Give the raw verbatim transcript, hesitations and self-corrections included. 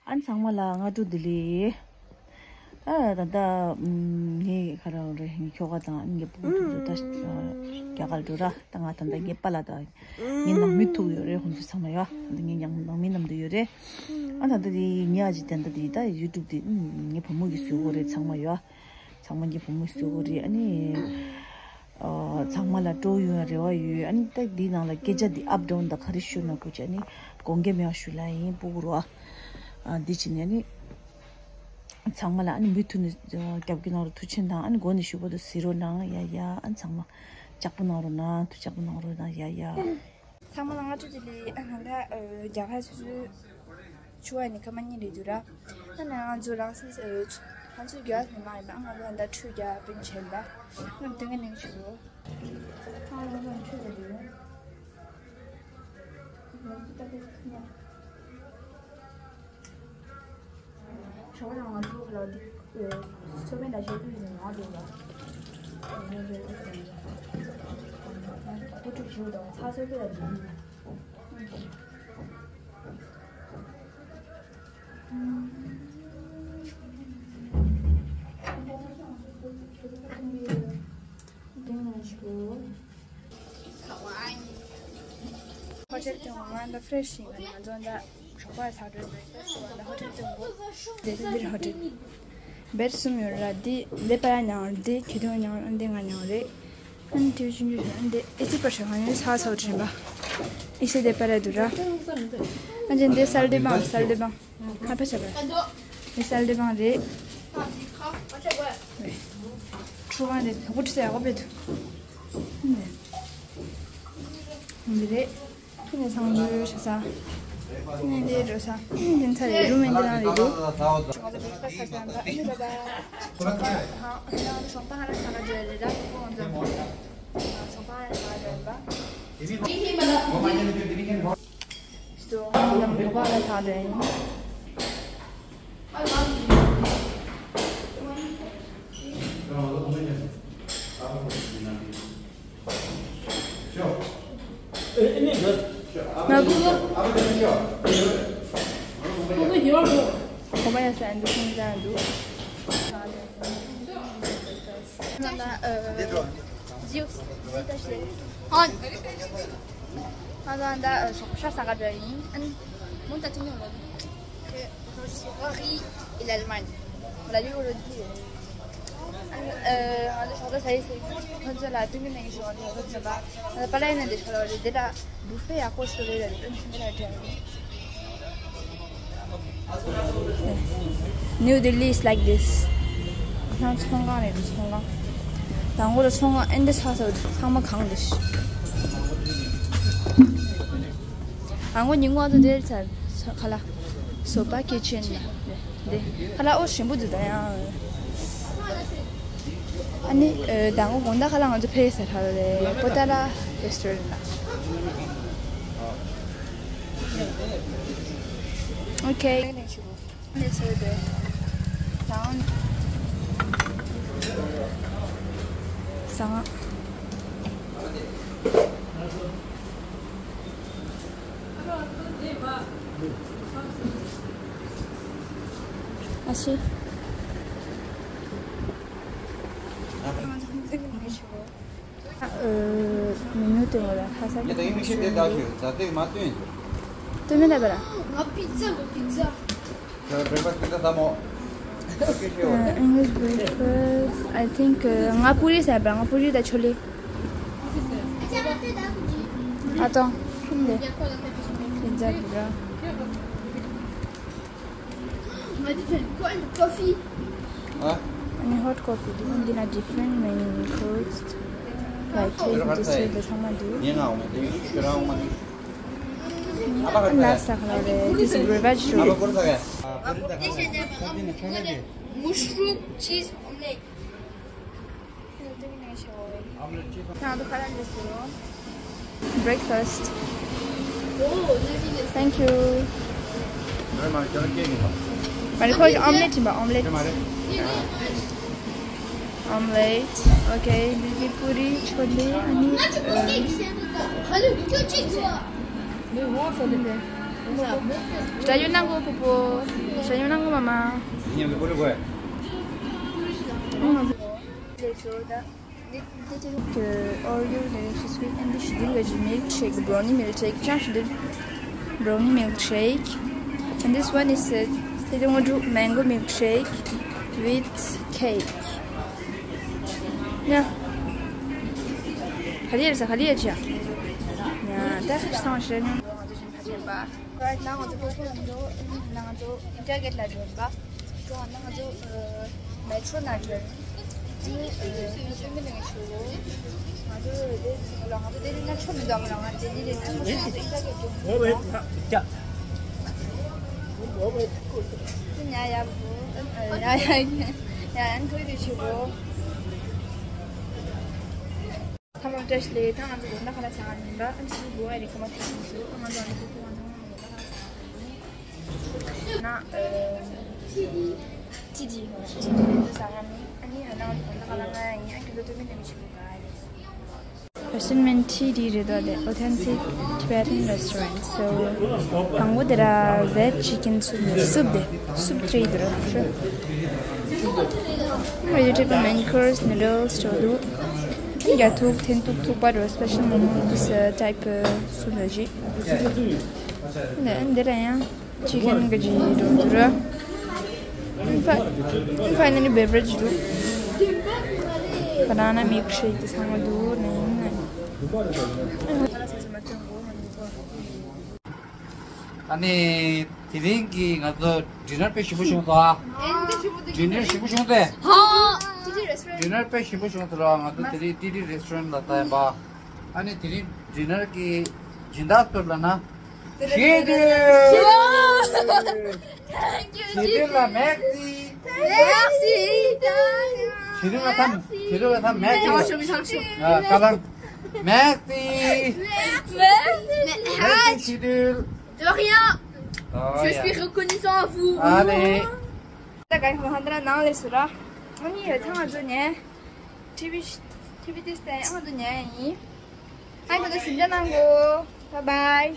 ཨ་ཚང་མ་ལ་སྔ་དྲོ་བདེ་ལེགས། ཨ་ད་ལྟ་ངའི་ཁ་ར་རེ་ངའི་ཁྱོ་ག་དང་ངའི་སྤུ་གུ་དེ་ཚོ་ད་རྒྱ་གར་འགྲོ་ར། ད་ང་ད་ལྟ་ངའི་པཱ་ལགས་དང་ངའི་ནང་མི་ཐུག་ཡོད་རེད། ཁོང་ཚོ་ཚང་མ་ཡོད། ད་ངའི་ནང་ནང་མི་མཉམ་དུ་ཡོད་རེད། ཨ་ད་ལྟ་དེ་ཉི་ཨ་ཅི་དེ་འདྲ་དེ་ད་ཡུ་ཊུབ་དེ་ངའི་བུ་མོ་གིས་བཟོས་ཡོད་རེད། ཚང་མ་ཡོད། ཚང་མ་ངའི་བུ་མོས་བཟོས་ཡོད་རེད། ཨ་ནི་ཨ་ཚང་མ་ལ་སྤྲོ་ཡོང་རེ་བ་ཡོད། ཨ་ནི་ད་འདི་ནང་ལ་སྐད་ཆ་འདི་ཨབ་ཌའུན་དང་ག་རེ་ཤོད་ན་དགོས་ཀྱི། ཨ་ནི་དགོངས་འགལ་མེད་པ་ཞུ་ལ་ཡིན། སྤུ་གུ་རོ། ཨ་འདི་བྱས་ནས་ཨ་ནི་ཚང་མ་ལ་ཨ་ནི་མུ་མཐུད་ནས་རྒྱབ་སྐྱོར་གནང་རོགས། ཐུགས་ཆེ་གནང་། ཨ་ནི་འགོ་ནས་ཞུ་བ་དུ་གཟིགས་རོགས་གནང་། ཡ་ཡ། ཨ་ནི་ཚང་མ་ལྕགས་པོ་གནང་རོགས་གནང་། ཐུགས་ལྕགས་པོ་གནང་རོགས་གནང་། ཡ་ཡ། ཚང་མ་ལ་སྔ་དྲོ་བདེ་ལེགས། ཨ་ང་ད་རྒྱ་གར་ཆུ་ཚོད་ཆུ་བ་ནི་སྐར་མ་གཉིས་རེད་འདུག་ར། ཨ་ནི་ང་ཚོ་རང་སེམས་ང་ཚོ་རྒྱ་གར་མི་མང་ཡིན་པ། ང་ཚོ་ད་ཁྲུས་རྒྱག་པའི་བྱས་པ། ང་དུང་གི་ནང་ཆུ་རོ། ཨ་ང་ཚོ་ཁྲུས་རྒྱག་རེད། ཞོགས་པ་ང་ཚོ་ལ་འདི་ཚོ་མེད་ན་ཞོགས་པ་ཡིན་ནང་དུ་ལ། ཁོ་ཚོ་བཞུགས་དང་ཚ་ཚོད་པ་ལ་འདི་ཡིན། འདི་ང་ཞུ། ཧོ་ཊེལ་དེ་ང་ད་ཕེ་རེ་ཤི་ཡིན། ང་ཚོ་ད་ཞོགས་པ་ཚ་དྲོད་བྷེ་རེག་ཕ་སི་ཊི་ད་ཧོ་ཊེལ་དེ་འགོ། དེ་འདིར་ཧོ་ཊེལ་བེད་གསུམ་ཡོད་ར། འདི་ལེ་པ་ཡ་མྱང་རེད། འདི་ཁྱི་ཐུང་མྱང་རེད། འདི་ང་མྱང་རེད། ཨ་ནི་དེ་ཆུང་ཆུང་ཞིག་ཨ་ནི་འདི་ཨེ་ཅི་པར་ཤ་ཁང་ཡོད། ས་ཚ་བོ་དྲན་པ་ཨི་སི་དེ་པར་ར་འདུག་ར། ཨ་ཅེ་འདི་སལ་ཏི་བང་། སལ་ཏི་བང་ཧ་པ་ཆ་པ། འདི་སལ་ཏི་བང་རེད། ཁྲུ་བང་རེད། དོ་ཀུ་ཁྲུ་ས་ཡག་པོ་བེད་འདུག་འདི་རེད། ཁྱི་ནས་སང་འགྲོ་ཤ་ས། ཁྱི་ནས་འདི་འགྲོ་ས། འདི་ཚ་རེད། རུམ་འདི་ནང་རེད་འདུག་ང་ཚོ་བེག་ཕ་སི་ཊི་ཁ་ས་ཡིན་པ། ཨ་ནི་ད་ལྟ་ཞོགས་པ་ཧ་ལ་ས་ག་འགྲོ་ཡ་རེད་ར། ཁོ་ཁོ་ང་ཚོ་ཞོགས་པ་ཧ་ལ་ས་ག་འགྲོ་ཡ་རེད་པ། སོ་ཡང་ཞོགས་པ་ཧ་ལ་ས་ག་འགྲོ་ཡ་ཡིན། ང་ཚོ་ད་ཨ་ཇིའུ་སི་ད་ཞེས་ཨ་ང་ཚོ་ད་ཞོགས་ཤ་ཟ་ག་འགྲོ་ཡ་ཡིན། ཨ་ནི་མོ་ད་ཐུང་ཐུང་ལ། Paris et l'Allemagne. Voilà, lui, aujourd'hui, ང་ཚོ་ཞོགས་པ་ས་ཡི་སེ་ཁོ་ཚོ་ལ་ཐུང་ཐུང་ནས་ཞོགས་པ་ཞོགས་པ་ཚོ་པ་ལ་ཡིན་ན་འདི་ཞོགས་པ་རེད། འདི་ལ་བུ་ཧྥེ་ཡག་པོ་ཞིག་རེད་ལ་རེད། ཐུང་ཐུང་ལ་འགྲོ་ཡ་རེད། New Delhi is like this. ང་ཚོང་ཁང་རེད། ཚོང་ཁང་། དང་པོ་ལ་ཚོང་ཁང་ཨེ་འདི་ཆགས་སོང་། ཚང་མ་གང་འདི་ཤི། ཨ་ངོ་ཉིན་ངོ་ཚོ་དེར་ཚར་ཁ་ལ་སོ་པ་ཀི་ཆེན་ལ་དེ་ཁ་ལ་ཨོ་ཞིམ་པོ་འདུག་ད་ཡང་། ཨ་ནི་ཨ་དང་པོ་དགོང་དག་ཁ་ལ་ང་ཚོ་ཕེ་ས་ཁ་ལ་རེད། པོ་ཏ་ར་རེ་སི་ཊོ་རེན་ཊི་ལ། ཨོ་ཁེ། ལས་བྱེད་དེ་དང་ཟང་ཨ་ཤི། ཨ་ཨ་མི་ནུ་དེ་ངོ་ལ་ཁ་ས་ངས་ད་ཡིན་མི་ཤེས་དེ་ད་ཞུ་ད་དེ་མ་སྟོན། སྟོན་མི་ལ་བ་ར། ང་པི་ཛ་དགོས། པི་ཛ། Breakfast pizza ད་མོ། English breakfast, I think ང་པུ་རི་ཟ་བ། ང་པུ་རི་དང་ཆོ་ལེ། ཨ་ཏོ། ཁུམ་ལེ། པི་ཛ་བུ་ར། Coffee. ཨ་ནི་ཧོ་ཊི་ཀོ་ཕི་འདུག་འདི་ན་different menu codes like cake, dessert དེ་ཚང་མ་འདུག་ངས་ང་འོང་མ་དེ་ཡོད་ཤོད་རང་འོང་མ་དེ། ཨ་ལ་ས་ཁ་ལ་རེད། This is Brevage Road. Mushroom cheese omelette. ཁྱེད་ཚོ་ཁ་ལ་འདི་སུ། Breakfast. Thank you. མ་རེད་ཁོ་ཨོམ་ལེ་ཊི་ཡིན་པ། ཨོམ་ལེ་ཊི། Omelette. Okay, འདི་གི་པུ་རི་ཆོ་ལེ་ཨ་ནི། ད་ཡོད་ན་གོ་པོ་པོ། ད་ཡོང་ན་ངོ་མ་མ། ཡིན་ཡང་མི་གོ་རེ་གོ་ཡ། ཨང་། ལས་ཆོ་ད། The Oreo delicious sweet and the sugar milkshake, the brownie milkshake, chocolate brownie milkshake. And this one is a little mango milkshake with cake. Yeah. Right now, ང་ཚོ་ཕོ་ཁོ་ང་ཚོ་ང་ཚོ་ཨིན་ཌི་ཡ་གེ་ཊི་ལ་འགྲོ་བ། ང་ཚོ་ང་ཚོ་མེ་ཊྲོ་ནང་འགྲོ། ཨ་ནི་ཨ་ནི་ང་ཚོ་དེ་ལ་ང་ཚོ་དེ་ལ་ན་ཆོ་མི་འདུག་ང་ཚོ་དེ་ལ་ན་ཆོ་མི་འདུག་ཨིན་ཌི་ཡ་གེ་ཊི་འགྲོ། ཉ་ཡ་བོ། ཉ་ཡ་ཉ་ཡ་ཁོའི་དུ་ཆུ་བོ། ཐ་མ་བཀྲ་ཤིས་བདེ་ལེགས། ད་ང་ཚོ་དགོང་དག་ག་ལ་ཟ་ག་ཡིན་པ། ཨ་ནི་ཅི་གོ་བ་རེད། ཁ་མ་ཐུག་སོང་ཟེར། ཨ་ང་ཚོ་ཨ་ནི་ཁོ་ཁོ་ང་ཚོ་ང་ཚོ་དགོང་དག་ག་ལ་ཟ་ག་ཡིན། ན་ཨ་ཅི་ཅི་ཅི་ཅི་ཟ་ག་མི། ཨ་ནི་ཨ་ན་ང་ཚོ་དགོང་དག་ག་ལ་ང་ཡིན། ཨ་ཁྱོད་ཚོ་ཐུག་མིན་ནས་མི་ཆུ་བོ་ག་རེད། Assortment tea tea རེད་དོ། དེ་Authentic Tibetan Restaurant. So དང་པོ་དེ་ར་veg chicken soup རེད། soup དེ། soup tray དེ་ར། Vegetable main course, noodles ཆོ་འདུག་རྒྱ་ཐུག་ཐེན་ཐུག་ཐུག་པ་རོ། special momo this uh, type uh, soup རེད། འདི་འདི་ར་ཡང་chicken ག་ཅི་འགྲོ་འདུག་ར། Finally beverage འདུག banana milkshake དེ་ཚང་མ་འདུག་ནས་ཡིན་ན། ཨ་ནི་དེ་རིང་གི་ང་ཚོ་dinner དཔེ་ཞིམ་པོ་བྱུང་སོང་ཨ། dinner ཞིམ་པོ་བྱུང་སྟེ། dinner དཔེ་ཞིམ་པོ་བྱུང་སོང་ར། ང་ཚོ་དེ་རིང་ཏི་ཏི་restaurant ལ་ད་ཡིན་པ། ཨ་ནི་དེ་རིང་dinner གི་སྦྱིན་བདག་ཚོ་ལ་ན། ཞེས་དུས། ཞེས་དུས་ལ་མེག་སི། ཞེས་དུས་ལ་ཐམ། ཞེས་དུས་ལ་ཐམ་མེག་སི། ཨ་ཀ་ལང་། མེག་སི། མེག་སི་ཞེས་དུས། De rien. Je suis reconnaissant à vous. ཨ་ལེ། ད་ག་ཧ་ཧ་འདྲ་ནང་ལས་སུ་ར། ཨ་ནི་ཡོད་ཐང་ང་ཚོ་ནས། ཊི་ཝི་ཊི་ཝི་དེ་སྟེ་ང་ཚོ་ནས་ཡིན། ཨ་ཁྱོད་ཚོ་ཟིན་ཆ་གནང་གོ། Bye bye.